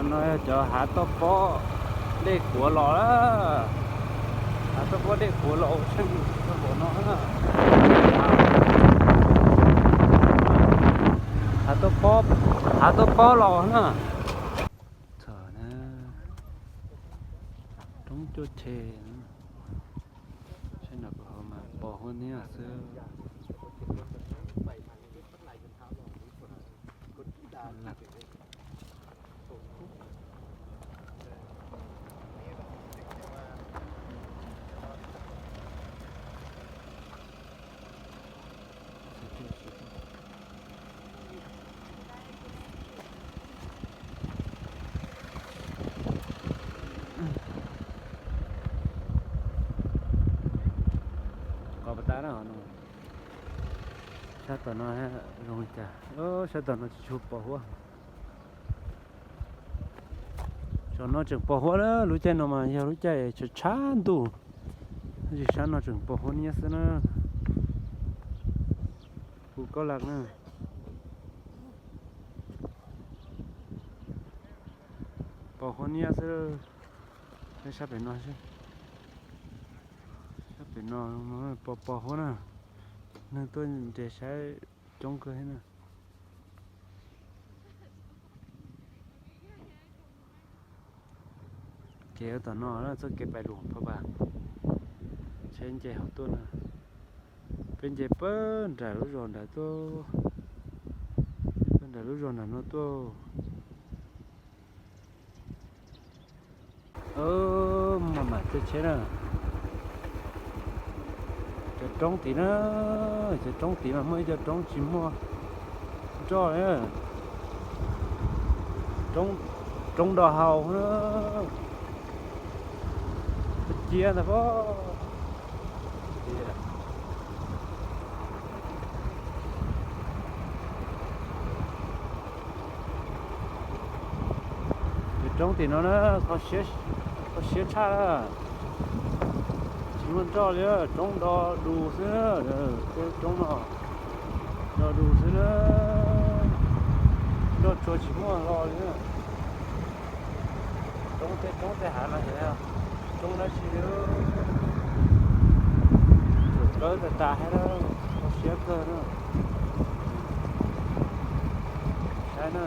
No yog cov hav toj pob dej kuav los, hav toj pob dej kuav los ua seej rau npaum no na. Hav toj pob, hav toj pob los na. Txog na, roob cuaj che, saib nram hauv mas pos huab niab xwb. Qhov pas tas no, sab tom no zoo li cas? Sab tom no tsis tshua pos huab. Tam no tseem pos huab na, lub caij no mas yog lub caij tshav tshav ntuj, tab sis sab no tseem pos huab niab xwb na. Hu koj laj na. Pos huab niab xwb. Sab pem no, sab pem no pos pos huab na. Neeg tuaj nres saib coob kawg thiab na. Kev tom no txoj kev pais Luam Phaj Npas, tsheb nce hauv tuaj na. Peb nce pawg nram lub zos nrad tuaj, pawg nram lub zos nram no tuaj. Mam mam caij tsheb na. Cov roob tid na, cov roob tid mas muaj ib co roob tsis muaj nroj li. Roob do haus na. Cia ntag pob. Cov roob tim no na, kho siab tshaj na. Tsis muaj nroj li, roob do dus xwb na. Tej roob no do dus xwb na, nroj tsuag tsis muaj hlo li na. Roob tej roob tej hav no ces tsis roob dab tsi li, tsum dawb tas tas thiab, kho siab kawg na. Saib na.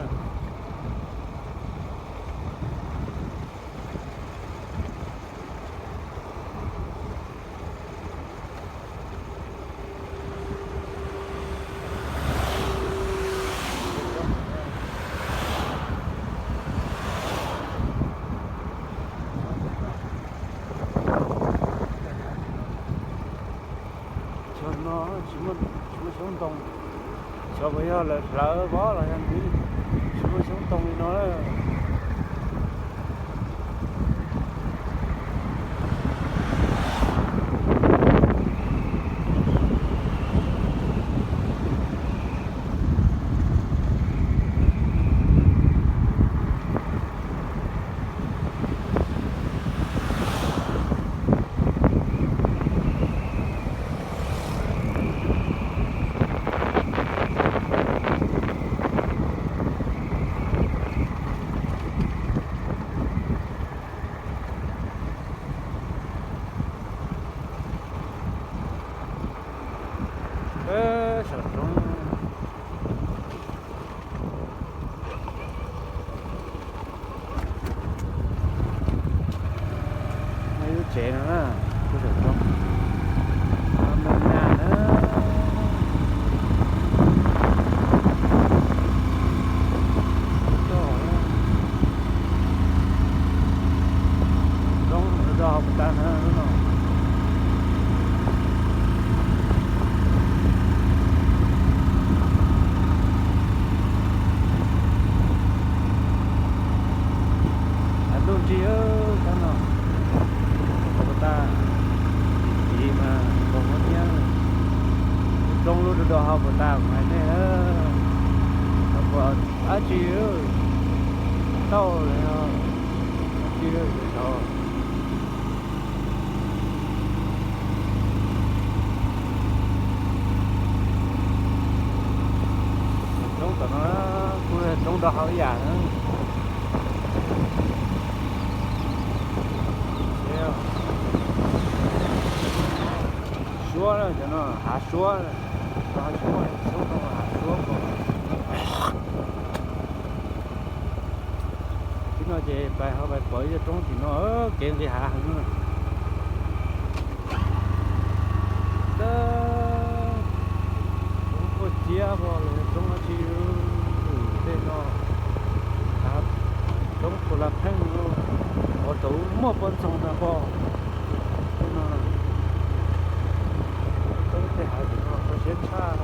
Xyov no tsis muaj xyoob ntoo, xyov puas yog lawv hlawv pob los yog nws tsis muaj xyoob ntoo li no. Saum roob, lub tsev no na, saum roob, mus nyaj na. Roob do hauv tas na lub no. Hav ntuj nrig, cov no, hauv tas, tiv mas pos huab niab, roob lub do do hauv tas kuv hais nej, xyov puas dab tsi, tauj los yog dab tsi, xyov. Roob tom no kuj yog roob do hauv ib yam na. Suab, cov no hav suab, hav suab, hav suab ko. Tim no ces pais ho pais pom ib co roob tim no, kev nqis hav heev. Roob Phuaj Ciab pom los yog roob dab tsi, tej no, roob Phu La Pheej, ua tau muaj poj ntxoog na pom. Roob tej hav tim no kho siab tshaj.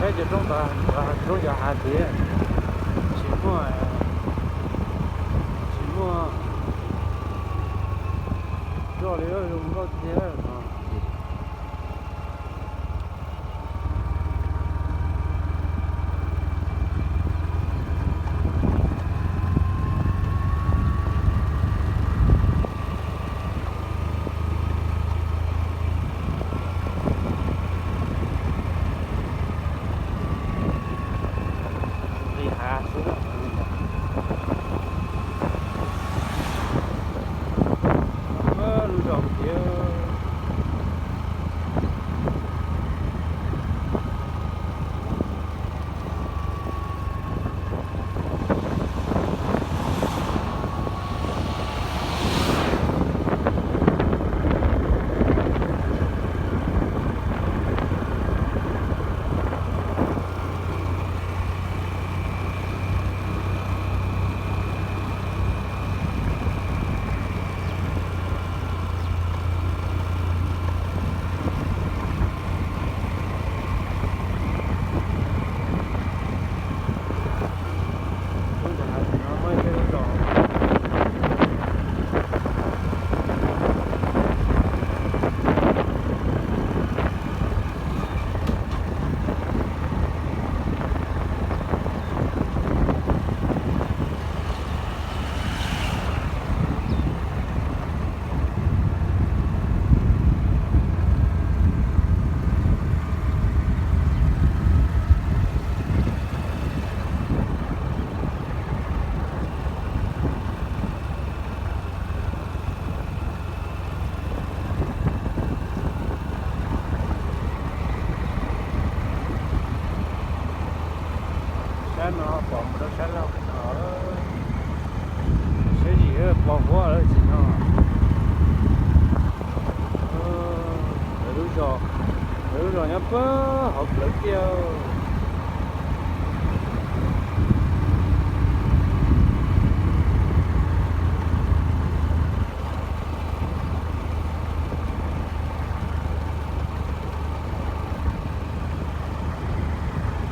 Saib cov roob, roob cov hav tiag, tsis muaj, tsis muaj roj li, zoo nkauj tiag. Nqis hav xwb. Lub zos tiag. Sab no pom mus rau sab laug no, siab zim pos huab lawm tsis no. Lawv lub zos, lawv lub zos nyob puag hauv plawv tiag.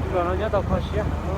Lub zos no nyob tau kho siab heev.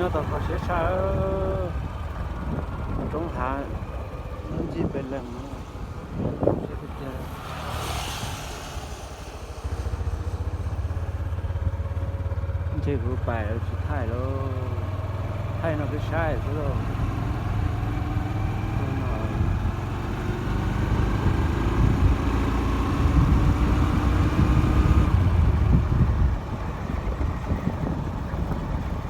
Nyob tau kho siab tshaj, roob hav ncig pes leeg. Ntshe kuv pais lawv tsis thaij lauj, thaij no peb saib xwb lauj.